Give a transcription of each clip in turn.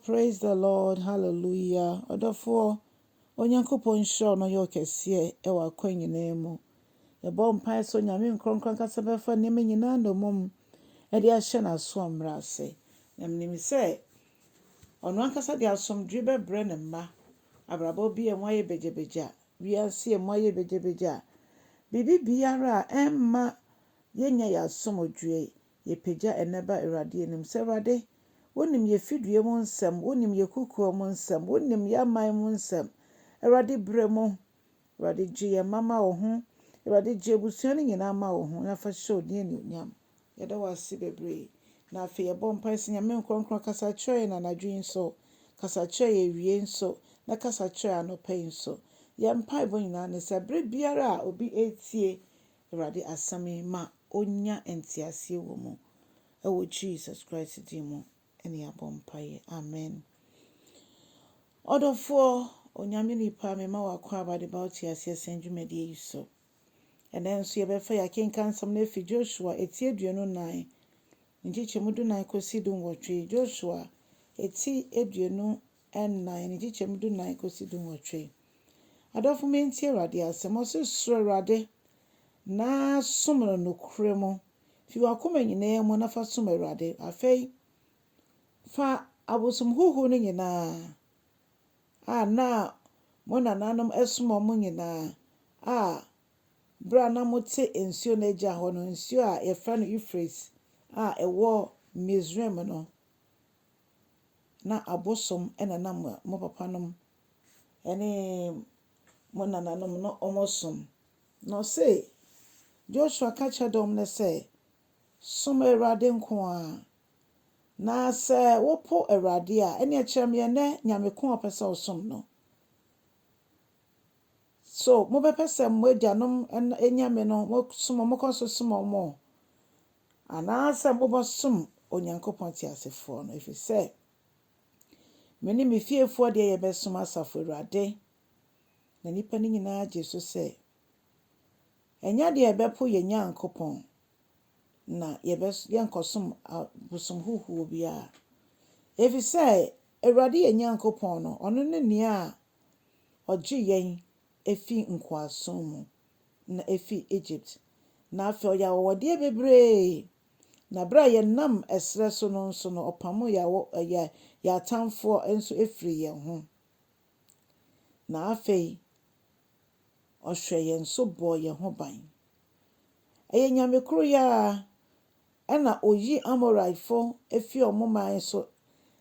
Praise the Lord, hallelujah. Ɔdɔfoɔ, Onyankopɔn nhyira wo na ɔnyɛ wo kɛseɛ wɔ akwan nyinaa mu. Yɛbɔ mpae sɛ Onyame nkorɔnkorɔ ankasa bɛfa nneɛma nyinaa nnommum de ahyɛ n'asoɔmmerɛ ase. Na menim sɛ ɔno ankasa de asomdwoe bɛbrɛ ne mma. Abrabɔ bi a emu ayɛ bagyabagya, wiase a emu ayɛ bagyabagya, biribi biara a ɛmma yɛnnya yɛn asomdwoe, Yɛpagya ɛnnɛ ba Awurade anim sɛ, Awurade, Wonim yɛn fidua mu nsɛm, Wonim yɛn kokoa mu nsɛm, Wonim yɛn aman mu nsɛm. Awurade, brɛ mu. Awurade, gye yɛn mma ma Wo ho. Awurade, gye abusua no nyinaa ma Wo ho, na fa hyɛ Wo din anuonyam. Yɛda Wo ase bebree. Na afei yɛbɔ mpae sɛ, Nyame nkorɔnkorɔn, kasa kyerɛ yɛn anadwo yi nso, kasa kyerɛ yɛn awie yi nso, na kasa kyerɛ yɛn anɔpa yi nso. Yɛn mpaebɔ nyinaa ne sɛ, bere biara a obi retie Awurade asɛm yi ma ɔnya nteaseɛ wɔ mu. Ɛwɔ Jesus Christ din mu ɛne yɛabɔ mpaeɛ. Amen. Ɔdɔfoɔ, Onyame nipa, mema wo akwaaba de ba wo teaseɛ sɛn dwumadie yi so. Ɛnɛ nso yɛbɛfa yɛn akenkan nsɛm no afi Joshua eti 24, nkyekyɛmu 14 kɔsi 18. Joshua eti 24, ne nkyekyɛmu 14 kɔsi 18. Adɔfo mentie Awurade asɛm. Ɔse suro Awurade na som no nokorɛ mu. Fi w'akoma nyinaa mu na fa som Awurade. Afei fa abosom huhuo no nyinaa a na mo nananom som wɔn nyinaa a berɛ a na mote nsuo no agya hɔ no, nsuo a yɛfrɛ no Eufrates a ɛwɔ Misraim no, na abosom na na mo papanom ne mo nananom no wɔsom. Na ɔse, Joshua ka kyerɛɛ dɔm no sɛ, Som Awurade nko ara. Na sɛ wopo Awurade a, ɛnneɛ kyerɛ me ɛnnɛ nyame ko a wopɛ sɛ wosom no. So mobɛpɛ sɛ mo agyanom anyame no mosom wɔn, mokɔ so som wɔn, anaasɛ mobɛsom Onyankopɔn teasefoɔ no? Ɛfiri sɛ Me ne me fiefoɔ deɛ yɛbɛsom Asafo Awurade. Na nnipa no nyinaa gyee so sɛ, Ɛnyɛ adeɛ a yɛbɛpo yɛn Nyankopɔn, na yɛnkɔsom abosom huhuo biara. Ɛfiri sɛ Awurade yɛn Nyankopɔn no, ɔno ne nea ɔgye yɛn fi nkoasom mu, na efi Egypt. Na afei ɔyɛ awɔwɔdeɛ bebree. Na berɛ a yɛnam ɛserɛ so no nso no, ɔpamoo yɛn yɛn atamfoɔ nso firii yɛn ho. Na afei ɔhwɛɛ yɛn so bɔɔ yɛn ho ban. Ɛyɛ Nyame koro yi ara ɛna ɔyii Amoritefoɔ fii wɔn man so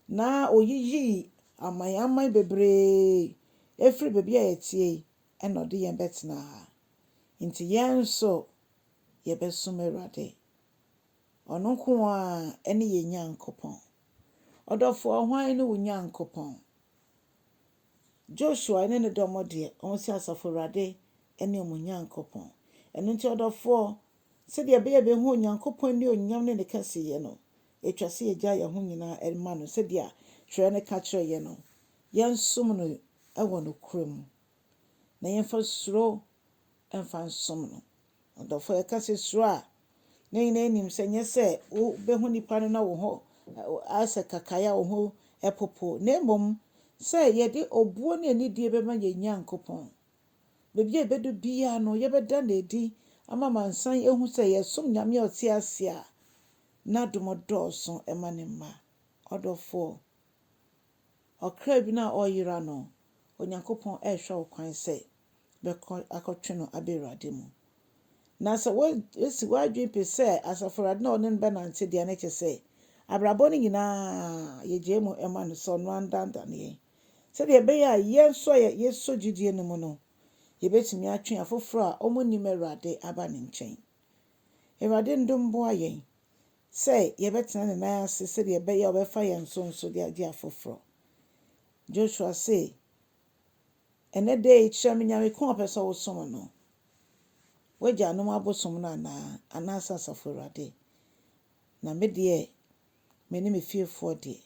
na ɔyiyii aman aman bebree firii baabi a yɛteɛ yi ɛna ɔde yɛn bɛtenaa ha. Nti yɛn nso yɛbɛsom Awurade. Ɔno nko ara ne yɛn Nyankopɔn. Ɔdɔfoɔ, hwan ne wo Nyankopɔn? Joshua ne ne dɔm deɛ, wɔn sɛ Asafo Awurade ne wɔn Nyankopɔn. Ɛno nti ɔdɔfoɔ, sɛdeɛ ɛbɛyɛ a yɛbɛhu Onyankopɔn animuonyam ne ne kɛseyɛ no, ɛtwa sɛ yɛgya yɛn ho nyinaa ma no sɛdeɛ twerɛ no ka kyerɛ yɛn no. Yɛnsom no wɔ nokorɛ mu, na yɛmfa suro mfa nsom no. Ɔdɔfoɔ, yɛka sɛ suro a, na yɛn nyinaa nim sɛ nyɛ sɛ wobɛhu nipa no na wo ho ayɛ sɛ kakae a wo ho popo, na mmom sɛ yɛde obuo ne anidie bɛma yɛn Nyankopɔn. Baabi a yɛbɛdu biara no, yɛbɛda no adi ama amansan ahu sɛ yɛsom Nyame a ɔte ase a n'adom dɔɔso ma ne mma. Ɔdɔfoɔ, ɔkra bi no a ɔreyera no, Onyankopɔn rehwɛ wo kwan sɛ bɛkɔ akɔtwe no aba Awurade mu. Na sɛ woasi w'adwene pi sɛ Asafo Awurade na ɔne no bɛnante deɛ, na kyerɛ sɛ abrabɔ no nyinaa yɛgyae mu ma no sɛ ɔno ara ndandane yɛn. Sɛdeɛ ɛbɛyɛ a yɛn nso a yɛsɔ gyidie no mu no, yɛbɛtumi atwe afoforɔ a wɔnnim Awurade aba ne nkyɛn. Awurade ndom mmoa yɛn sɛ yɛbɛtena ne nan ase sɛdeɛ ɛbɛyɛ a ɔbɛfa yɛn so nso de agye afoforɔ. Joshua se, Ɛnnɛ da yi, kyerɛ me nyame ko a ɔpɛ sɛ wosom no. W'agyanom abosom no anaa, anaasɛ Asafo Awurade? Na me deɛ, me ne me fiefoɔ deɛ,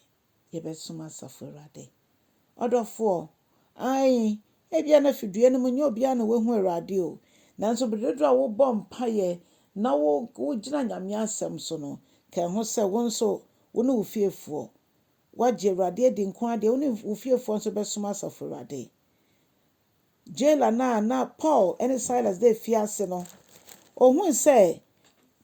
yɛbɛsom Asafo Awurade. Ɔdɔfoɔ, aane, ebia na fidua no mu nyɛ obiara na wahu Awurade o, nanso bere dodoɔ a wobɔ mpaeɛ na wogyina Nyame asɛm so no, ka ho sɛ wo nso, wo ne wo fiefoɔ, Woagye Awurade adi nko ara deɛ, wo ne wo fiefoɔ nso bɛsom Asafo Awurade. Jailer no a na Paul ne Silas da afiase no, ohui sɛ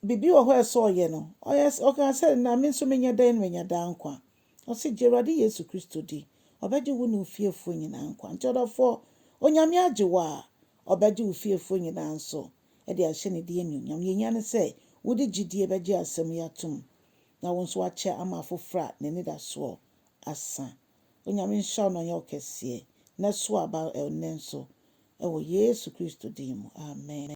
biribi wɔ hɔ a ɛsɛ ɔyɛ no, ɔyɛ ɔkaa sɛ, na me nso menyɛ dɛn na manya daa nkwa? Ɔse, gye Awurade Yesu Kristo di, ɔbɛgye wo ne wo fiefoɔ nyinaa nkwa. Nti ɔdɔfoɔ, Onyame agye wo a, ɔbɛgye wo fiefoɔ nyinaa nso de ahyɛ ne din anuonyam. Nea ehia ne sɛ wode gyidie bɛgye asɛm yi atom na wo nso woakyɛ ama afoforɔ a n'anidasoɔ asa. Onyame nhyira wo na ɔnyɛ wo kɛseɛ na so aba ɛnnɛ nso wɔ Yesu Kristo din mu. Amen.